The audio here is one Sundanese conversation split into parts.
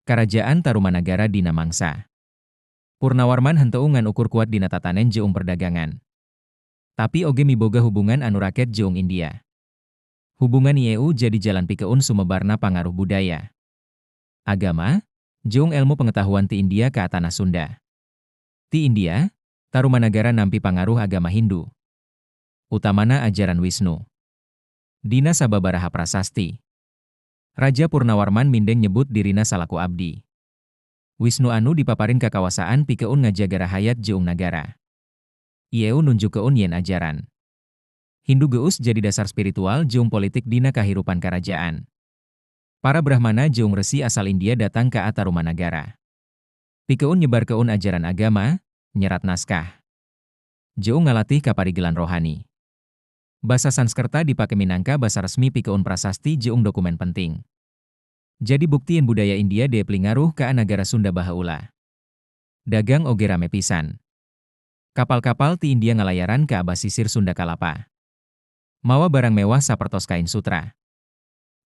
Karajaan Tarumanagara dina mangsa Purnawarman henteu ngan ukur kuat dina tatanen jeung perdagangan. Tapi oge miboga hubungan anu raket jeung India. Hubungan ieu jadi jalan pikeun sumebarna pangaruh budaya, agama, jeung elmu pengetahuan ti India ka tanah Sunda. Ti India, Tarumanagara nampi pangaruh agama Hindu. Utamana ajaran Wisnu. Dina sababaraha prasasti, Raja Purnawarman mindeng nyebut dirina salaku abdi Wisnu anu dipaparin kakawasaan pikeun ngajaga rahayat jeung nagara. Ieu nunjukkeun yen ajaran Hindu geus jadi dasar spiritual jeung politik dina kahirupan karajaan. Para Brahmana jeung resi asal India datang ka Tarumanagara pikeun nyebarkeun ajaran agama, nyerat naskah, jeung ngalatih kaparigelan rohani. Basa Sanskerta dipake minangka basa resmi pikeun prasasti jeung dokumen penting. Jadi bukti yen budaya India deeply ngaruh ka nagara Sunda baheula. Dagang oge rame pisan. Kapal-kapal ti India ngalayaran ka basisir Sunda Kalapa. Mawa barang mewah sapertos kain sutra,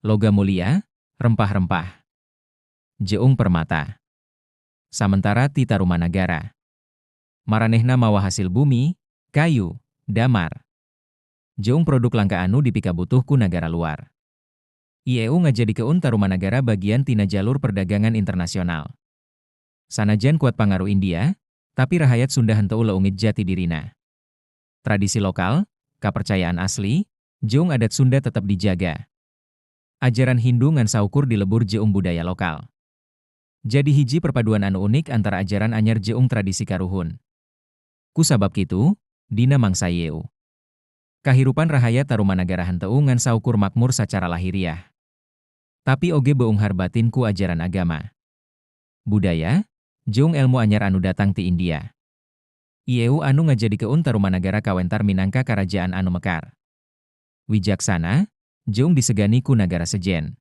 logam mulia, rempah-rempah, jeung permata. Samentara ti Tarumanagara, maranehna mawa hasil bumi, kayu, damar, jeung produk langka anu dipikabutuh ku nagara luar. Ieu ngajadikeun Tarumanagara bagian tina jalur perdagangan internasional. Sanajan kuat pangaruh India, tapi rahayat Sunda henteu leungit jati dirina. Tradisi lokal, kapercayaan asli, jeung adat Sunda tetap dijaga. Ajaran Hindu ngan saukur dilebur jeung budaya lokal. Jadi hiji perpaduan anu unik antara ajaran anyar jeung tradisi karuhun. Ku sabab kitu, dina mangsa ieu, kahirupan rahayat Tarumanagara henteu ngan saukur makmur sacara lahiriah, tapi oge beunghar batin ku ajaran agama, budaya, jeung elmu anyar anu datang ti India. Ieu anu ngajadikeun Tarumanagara kawentar minangka karajaan anu mekar, wijaksana, jeung disegani ku nagara sejen.